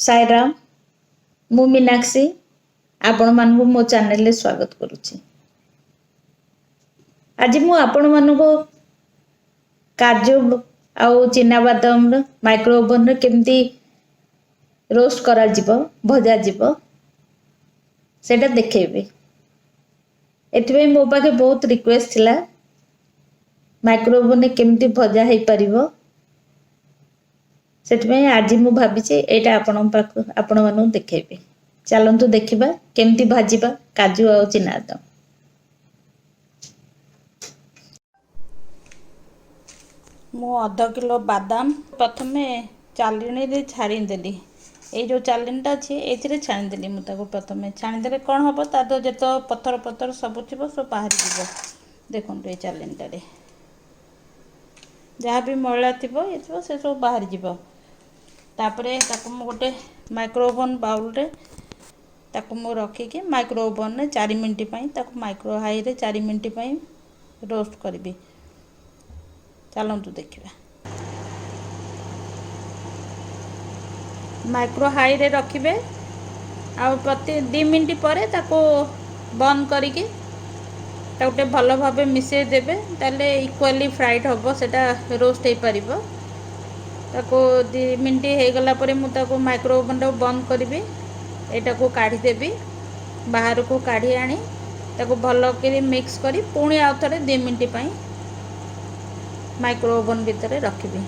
ସାଇରାମ, ମୁଁ ମୀନାକ୍ଷୀ ଆପଣମାନଙ୍କୁ ମୋ ଚ୍ୟାନେଲରେ ସ୍ୱାଗତ କରୁଛି। ଆଜି ମୁଁ ଆପଣମାନଙ୍କୁ କାଜୁ ଆଉ ଚିନାବାଦାମର ମାଇକ୍ରୋ ଓଭନରେ କେମିତି ରୋଷ୍ଟ କରାଯିବ, ଭଜାଯିବ, ସେଇଟା ଦେଖେଇବି। ଏଥିପାଇଁ ମୋ ପାଖେ ବହୁତ ରିକ୍ୱେଷ୍ଟ ଥିଲା, ମାଇକ୍ରୋ ଓଭନରେ କେମିତି ଭଜା ହେଇପାରିବ। ସେଥିପାଇଁ ଆଜି ମୁଁ ଭାବିଛି ଏଇଟା ଆପଣଙ୍କ ପାଖକୁ ଆପଣମାନଙ୍କୁ ଦେଖେଇବି। ଚାଲନ୍ତୁ ଦେଖିବା କେମିତି ଭାଜିବା କାଜୁ ଆଉ ଚିନାବାଦାମ। ମୁଁ 1/2 କିଲୋ ବାଦାମ ପ୍ରଥମେ ଚାଲିଣୀରେ ଛାଣିଦେଲି। ଏଇ ଯେଉଁ ଚାଲିଣୀଟା ଅଛି, ଏଇଥିରେ ଛାଣିଦେଲି ମୁଁ ତାକୁ। ପ୍ରଥମେ ଛାଣିଦେଲେ କ'ଣ ହେବ? ତା ଦେହ ଯେତେ ପଥର ପଥର ସବୁ ଥିବ, ସବୁ ବାହାରିଯିବ। ଦେଖନ୍ତୁ, ଏଇ ଚାଲିଣୀଟାରେ ଯାହା ବି ମଇଳା ଥିବ, ଇଏ ଥିବ, ସେ ସବୁ ବାହାରିଯିବ। ତାପରେ ତାକୁ ମୁଁ ଗୋଟେ ମାଇକ୍ରୋ ଓଭନ୍ ବାଉଲରେ ତାକୁ ମୁଁ ରଖିକି ମାଇକ୍ରୋ ଓଭନରେ 4 ମିନିଟ୍ ପାଇଁ, ତାକୁ ମାଇକ୍ରୋ ହାଇରେ 4 ମିନିଟ୍ ପାଇଁ ରୋଷ୍ଟ କରିବି। ଚାଲନ୍ତୁ ଦେଖିବା। ମାଇକ୍ରୋ ହାଇରେ ରଖିବେ ଆଉ ପ୍ରତି 2 ମିନିଟ୍ ପରେ ତାକୁ ବନ୍ଦ କରିକି ତାକୁ ଟିକେ ଭଲ ଭାବେ ମିଶାଇ ଦେବେ। ତାହେଲେ ଇକ୍ୱାଲି ଫ୍ରାଇଡ଼୍ ହେବ, ସେଇଟା ରୋଷ୍ଟ ହେଇପାରିବ। ତାକୁ 2 ମିନିଟ୍ ହେଇଗଲା ପରେ ମୁଁ ତାକୁ ମାଇକ୍ରୋ ଓଭନଟାକୁ ବନ୍ଦ କରିବି। ଏଇଟାକୁ କାଢ଼ିଦେବି। ବାହାରକୁ କାଢ଼ି ଆଣି ତାକୁ ଭଲ କରି ମିକ୍ସ କରି ପୁଣି ଆଉ ଥରେ 2 ମିନିଟ୍ ପାଇଁ ମାଇକ୍ରୋ ଓଭନ୍ ଭିତରେ ରଖିବି।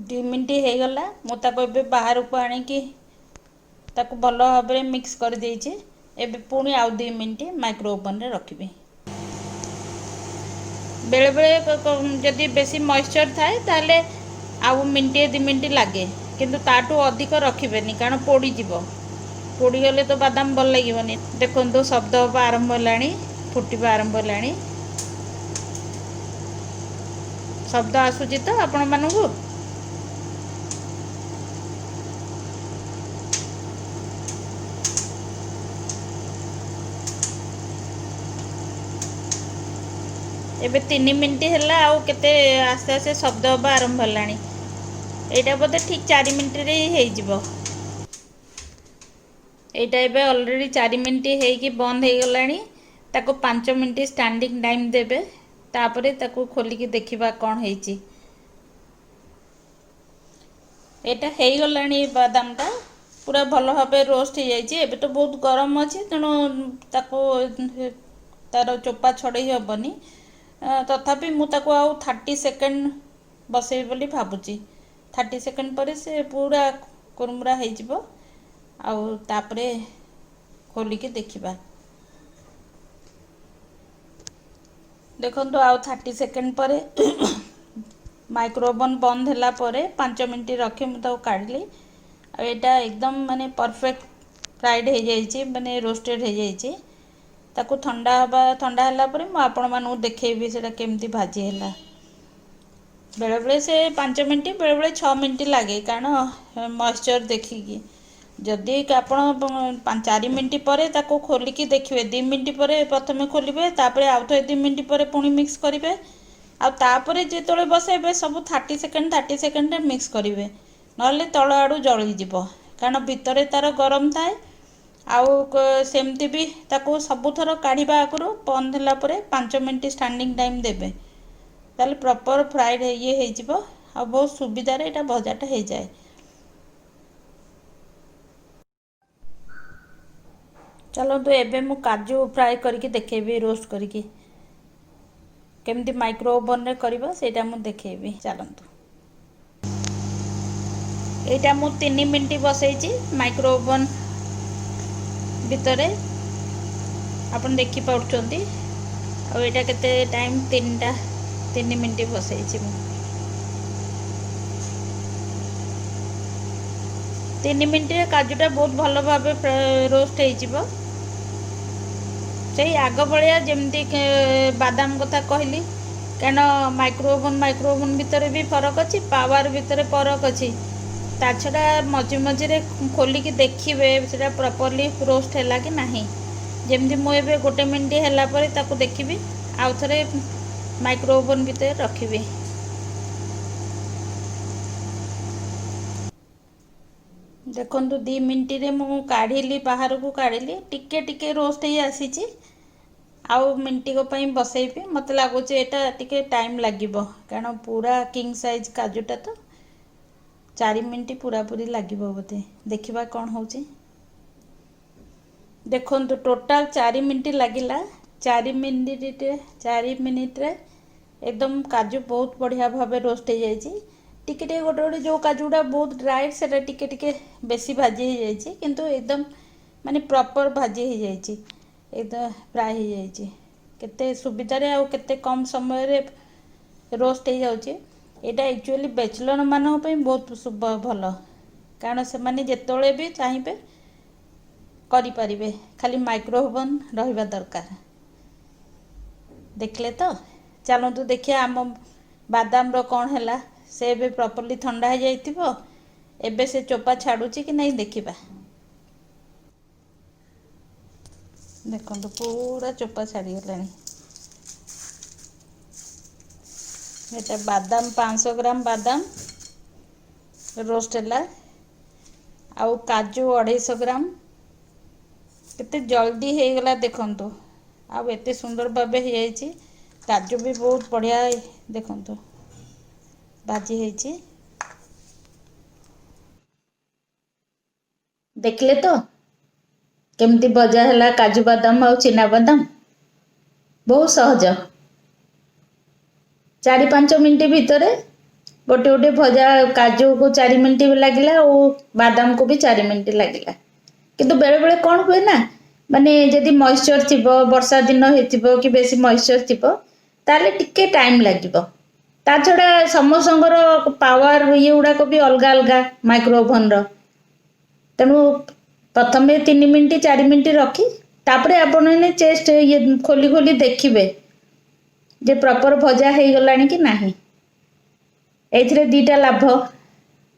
2 ମିନିଟ୍ ହେଇଗଲା, ମୁଁ ତାକୁ ଏବେ ବାହାରକୁ ଆଣିକି ତାକୁ ଭଲ ଭାବରେ ମିକ୍ସ କରିଦେଇଛି। ଏବେ ପୁଣି ଆଉ 2 ମିନିଟ୍ ମାଇକ୍ରୋ ଓଭନରେ ରଖିବି। ବେଳେବେଳେ ଯଦି ବେଶୀ ମଏଶ୍ଚର୍ ଥାଏ, ତାହେଲେ ଆଉ ମିନିଟିଏ 2 ମିନିଟ୍ ଲାଗେ, କିନ୍ତୁ ତାଠୁ ଅଧିକ ରଖିବେନି, କାରଣ ପୋଡ଼ିଯିବ। ପୋଡ଼ିଗଲେ ତ ବାଦାମ ଭଲ ଲାଗିବନି। ଦେଖନ୍ତୁ, ଶବ୍ଦ ହେବା ଆରମ୍ଭ ହେଲାଣି, ଫୁଟିବା ଆରମ୍ଭ ହେଲାଣି। ଶବ୍ଦ ଆସୁଛି ତ ଆପଣମାନଙ୍କୁ? ଏବେ 3 ମିନିଟ୍ ହେଲା ଆଉ କେତେ ଆସ୍ତେ ଆସ୍ତେ ଶବ୍ଦ ହେବା ଆରମ୍ଭ ହେଲାଣି। ଏଇଟା ବୋଧେ ଠିକ୍ 4 ମିନିଟ୍ରେ ହିଁ ହେଇଯିବ। ଏଇଟା ଏବେ ଅଲରେଡ଼ି 4 ମିନିଟ୍ ହେଇକି ବନ୍ଦ ହେଇଗଲାଣି। ତାକୁ 5 ମିନିଟ୍ ଷ୍ଟାଣ୍ଡିଂ ଟାଇମ୍ ଦେବେ। ତାପରେ ତାକୁ ଖୋଲିକି ଦେଖିବା କ'ଣ ହେଇଛି। ଏଇଟା ହେଇଗଲାଣି। ବାଦାମଟା ପୁରା ଭଲ ଭାବେ ରୋଷ୍ଟ ହେଇଯାଇଛି। ଏବେ ତ ବହୁତ ଗରମ ଅଛି, ତେଣୁ ତାକୁ ତାର ଚୋପା ଛଡ଼େଇ ହେବନି। ତଥାପି ମୁଁ ତାକୁ ଆଉ 30 ସେକେଣ୍ଡ ବସେଇବି ବୋଲି ଭାବୁଛି। 30 ସେକେଣ୍ଡ ପରେ ସେ ପୁରା କୁରମୁରା ହେଇଯିବ ଆଉ ତାପରେ ଖୋଲିକି ଦେଖିବା। ଦେଖନ୍ତୁ, ଆଉ 30 ସେକେଣ୍ଡ ପରେ ମାଇକ୍ରୋ ଓଭନ୍ ବନ୍ଦ ହେଲା ପରେ 5 ମିନିଟ୍ ରଖି ମୁଁ ତାକୁ କାଢ଼ିଲି। ଆଉ ଏଇଟା ଏକଦମ ମାନେ ପରଫେକ୍ଟ ଫ୍ରାଇଡ଼୍ ହେଇଯାଇଛି, ମାନେ ରୋଷ୍ଟେଡ଼୍ ହେଇଯାଇଛି। ତାକୁ ଥଣ୍ଡା ହେଲା ପରେ ମୁଁ ଆପଣମାନଙ୍କୁ ଦେଖେଇବି ସେଇଟା କେମିତି ଭାଜି ହେଲା। ବେଳେବେଳେ ସେ 5 ମିନିଟ୍, ବେଳେବେଳେ 6 ମିନିଟ୍ ଲାଗେ, କାରଣ ମଏଶ୍ଚର୍ ଦେଖିକି। ଯଦି ଆପଣ 4 ମିନିଟ୍ ପରେ ତାକୁ ଖୋଲିକି ଦେଖିବେ, 2 ମିନିଟ୍ ପରେ ପ୍ରଥମେ ଖୋଲିବେ, ତାପରେ ଆଉ ଥରେ 2 ମିନିଟ୍ ପରେ ପୁଣି ମିକ୍ସ କରିବେ, ଆଉ ତାପରେ ଯେତେବେଳେ ବସେଇବେ, ସବୁ 30 ସେକେଣ୍ଡ 30 ସେକେଣ୍ଡରେ ମିକ୍ସ କରିବେ, ନହେଲେ ତଳ ଆଡ଼ୁ ଜଳିଯିବ, କାରଣ ଭିତରେ ତାର ଗରମ ଥାଏ। ଆଉ ସେମିତି ବି ତାକୁ ସବୁଥର କାଢ଼ିବା ଆଗରୁ ବନ୍ଦ ହେଲା ପରେ 5 ମିନିଟ୍ ଷ୍ଟାଣ୍ଡିଂ ଟାଇମ୍ ଦେବେ। ତାହେଲେ ପ୍ରପର୍ ଫ୍ରାଇଡ଼୍ ଇଏ ହେଇଯିବ ଆଉ ବହୁତ ସୁବିଧାରେ ଏଇଟା ଭଜାଟା ହେଇଯାଏ। ଚାଲନ୍ତୁ, ଏବେ ମୁଁ କାଜୁ ଫ୍ରାଏ କରିକି ଦେଖେଇବି। ରୋଷ୍ଟ କରିକି କେମିତି ମାଇକ୍ରୋ ଓଭନରେ କରିବା, ସେଇଟା ମୁଁ ଦେଖେଇବି। ଚାଲନ୍ତୁ। ଏଇଟା ମୁଁ 3 ମିନିଟ୍ ବସେଇଛି ମାଇକ୍ରୋ ଓଭନ୍ ଭିତରେ, ଆପଣ ଦେଖିପାରୁଛନ୍ତି। ଆଉ ଏଇଟା କେତେ ଟାଇମ୍? 3 ମିନିଟ୍ ବସେଇଛି ମୁଁ। 3 ମିନିଟ୍ରେ କାଜୁଟା ବହୁତ ଭଲ ଭାବେ ରୋଷ୍ଟ ହେଇଯିବ। ସେଇ ଆଗ ଭଳିଆ ଯେମିତି ବାଦାମ କଥା କହିଲି, କାରଣ ମାଇକ୍ରୋ ଓଭନ୍ ଭିତରେ ବି ଫରକ ଅଛି, ପାୱାର ଭିତରେ ଫରକ ଅଛି। ତା ଛଡ଼ା ମଝି ମଝିରେ ଖୋଲିକି ଦେଖିବେ ସେଇଟା ପ୍ରପରଲି ରୋଷ୍ଟ ହେଲା କି ନାହିଁ। ଯେମିତି ମୁଁ ଏବେ 1 ମିନିଟ୍ ହେଲା ପରେ ତାକୁ ଦେଖିବି, ଆଉ ଥରେ ମାଇକ୍ରୋ ଓଭନ୍ ଭିତରେ ରଖିବି। ଦେଖନ୍ତୁ, 2 ମିନିଟ୍ରେ ମୁଁ କାଢ଼ିଲି, ବାହାରକୁ କାଢ଼ିଲି। ଟିକେ ଟିକେ ରୋଷ୍ଟ ହେଇ ଆସିଛି। ଆଉ ମିନିଟିକ ପାଇଁ ବସେଇବି। ମୋତେ ଲାଗୁଛି ଏଇଟା ଟିକେ ଟାଇମ୍ ଲାଗିବ, କାରଣ ପୁରା କିଙ୍ଗ ସାଇଜ୍ କାଜୁଟା ତ 4 ମିନିଟ୍ ପୁରାପୁରି ଲାଗିବ ବୋଧେ। ଦେଖିବା କ'ଣ ହେଉଛି। ଦେଖନ୍ତୁ, ଟୋଟାଲ୍ 4 ମିନିଟ୍ ଲାଗିଲା। 4 ମିନିଟ୍ରେ, 4 ମିନିଟ୍ରେ ଏକଦମ କାଜୁ ବହୁତ ବଢ଼ିଆ ଭାବେ ରୋଷ୍ଟ ହେଇଯାଇଛି। ଟିକେ ଟିକେ ଗୋଟେ ଗୋଟେ ଯେଉଁ କାଜୁଟା ବହୁତ ଡ୍ରାଏ, ସେଇଟା ଟିକେ ଟିକେ ବେଶୀ ଭାଜି ହେଇଯାଇଛି, କିନ୍ତୁ ଏକଦମ ମାନେ ପ୍ରପର୍ ଭାଜି ହେଇଯାଇଛି, ଏକଦମ ଫ୍ରାଏ ହେଇଯାଇଛି। କେତେ ସୁବିଧାରେ ଆଉ କେତେ କମ୍ ସମୟରେ ରୋଷ୍ଟ ହେଇଯାଉଛି। ଏଇଟା ଆକ୍ଚୁଆଲି ବ୍ୟାଚଲର୍ ମାନଙ୍କ ପାଇଁ ବହୁତ ଭଲ, କାରଣ ସେମାନେ ଯେତେବେଳେ ବି ଚାହିଁବେ କରିପାରିବେ। ଖାଲି ମାଇକ୍ରୋ ଓଭନ୍ ରହିବା ଦରକାର। ଦେଖିଲେ ତ? ଚାଲନ୍ତୁ ଦେଖିବା ଆମ ବାଦାମର କ'ଣ ହେଲା। ସେ ଏବେ ପ୍ରପରଲି ଥଣ୍ଡା ହେଇଯାଇଥିବ। ଏବେ ସେ ଚୋପା ଛାଡ଼ୁଛି କି ନାହିଁ ଦେଖିବା। ଦେଖନ୍ତୁ, ପୁରା ଚୋପା ଛାଡ଼ିଗଲାଣି। ଏଇଟା ବାଦାମ, 500 ଗ୍ରାମ ବାଦାମ ରୋଷ୍ଟ ହେଲା ଆଉ କାଜୁ 250 ଗ୍ରାମ। କେତେ ଜଲ୍ଦି ହେଇଗଲା ଦେଖନ୍ତୁ, ଆଉ ଏତେ ସୁନ୍ଦର ଭାବେ ହେଇଯାଇଛି। କାଜୁ ବି ବହୁତ ବଢ଼ିଆ, ଦେଖନ୍ତୁ, ଭାଜି ହେଇଛି। ଦେଖିଲେ ତ କେମିତି ଭଜା ହେଲା କାଜୁ ବାଦାମ ଆଉ ଚିନା ବାଦାମ? ବହୁତ ସହଜ। 4-5 ମିନିଟ୍ ଭିତରେ ଗୋଟେ ଗୋଟେ ଭଜା। କାଜୁକୁ 4 ମିନିଟ୍ ବି ଲାଗିଲା ଆଉ ବାଦାମକୁ ବି 4 ମିନିଟ୍ ଲାଗିଲା। କିନ୍ତୁ ବେଳେବେଳେ କ'ଣ ହୁଏ ନା, ମାନେ ଯଦି ମଏଶ୍ଚର ଥିବ, ବର୍ଷା ଦିନ ହେଇଥିବ କି ବେଶୀ ମଏଶ୍ଚର ଥିବ, ତାହେଲେ ଟିକେ ଟାଇମ୍ ଲାଗିବ। ତା ଛଡ଼ା ସମସ୍ତଙ୍କର ପାୱାର ଇଏ ଗୁଡ଼ାକ ବି ଅଲଗା ଅଲଗା ମାଇକ୍ରୋ ଓଭନର। ତେଣୁ ପ୍ରଥମେ 3 ମିନିଟ୍, 4 ମିନିଟ୍ ରଖି ତାପରେ ଆପଣ ଚେଷ୍ଟ ଇଏ ଖୋଲି ଖୋଲି ଦେଖିବେ ଯେ ପ୍ରପର ଭଜା ହେଇଗଲାଣି କି ନାହିଁ। ଏଇଥିରେ ଦୁଇଟା ଲାଭ।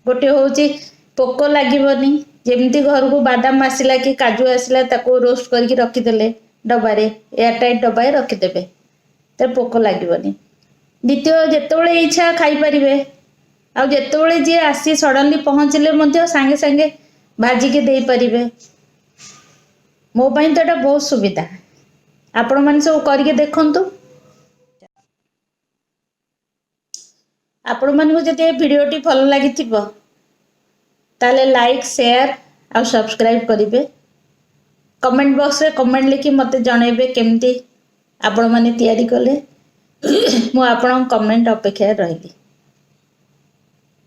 ଗୋଟେ ହେଉଛି ପୋକ ଲାଗିବନି। ଯେମିତି ଘରକୁ ବାଦାମ ଆସିଲା କି କାଜୁ ଆସିଲା, ତାକୁ ରୋଷ୍ଟ କରିକି ରଖିଦେଲେ ଡବାରେ, ଏୟାର ଡବାରେ ରଖିଦେବେ, ତ ପୋକ ଲାଗିବନି। ଦ୍ୱିତୀୟ, ଯେତେବେଳେ ଇଚ୍ଛା ଖାଇପାରିବେ ଆଉ ଯେତେବେଳେ ଯିଏ ଆସି ସଡ଼ନଲି ପହଞ୍ଚିଲେ ମଧ୍ୟ ସାଙ୍ଗେ ସାଙ୍ଗେ ଭାଜିକି ଦେଇପାରିବେ। ମୋ ପାଇଁ ତ ଏଇଟା ବହୁତ ସୁବିଧା। ଆପଣମାନେ ସବୁ କରିକି ଦେଖନ୍ତୁ। ଆପଣମାନଙ୍କୁ ଯଦି ଏ ଭିଡ଼ିଓଟି ଭଲ ଲାଗିଥିବ, ତାହେଲେ ଲାଇକ୍, ସେୟାର ଆଉ ସବସ୍କ୍ରାଇବ୍ କରିବେ। କମେଣ୍ଟ ବକ୍ସରେ କମେଣ୍ଟ ଲେଖି ମୋତେ ଜଣାଇବେ କେମିତି ଆପଣମାନେ ତିଆରି କଲେ। ମୁଁ ଆପଣଙ୍କ କମେଣ୍ଟ ଅପେକ୍ଷାରେ ରହିଲି।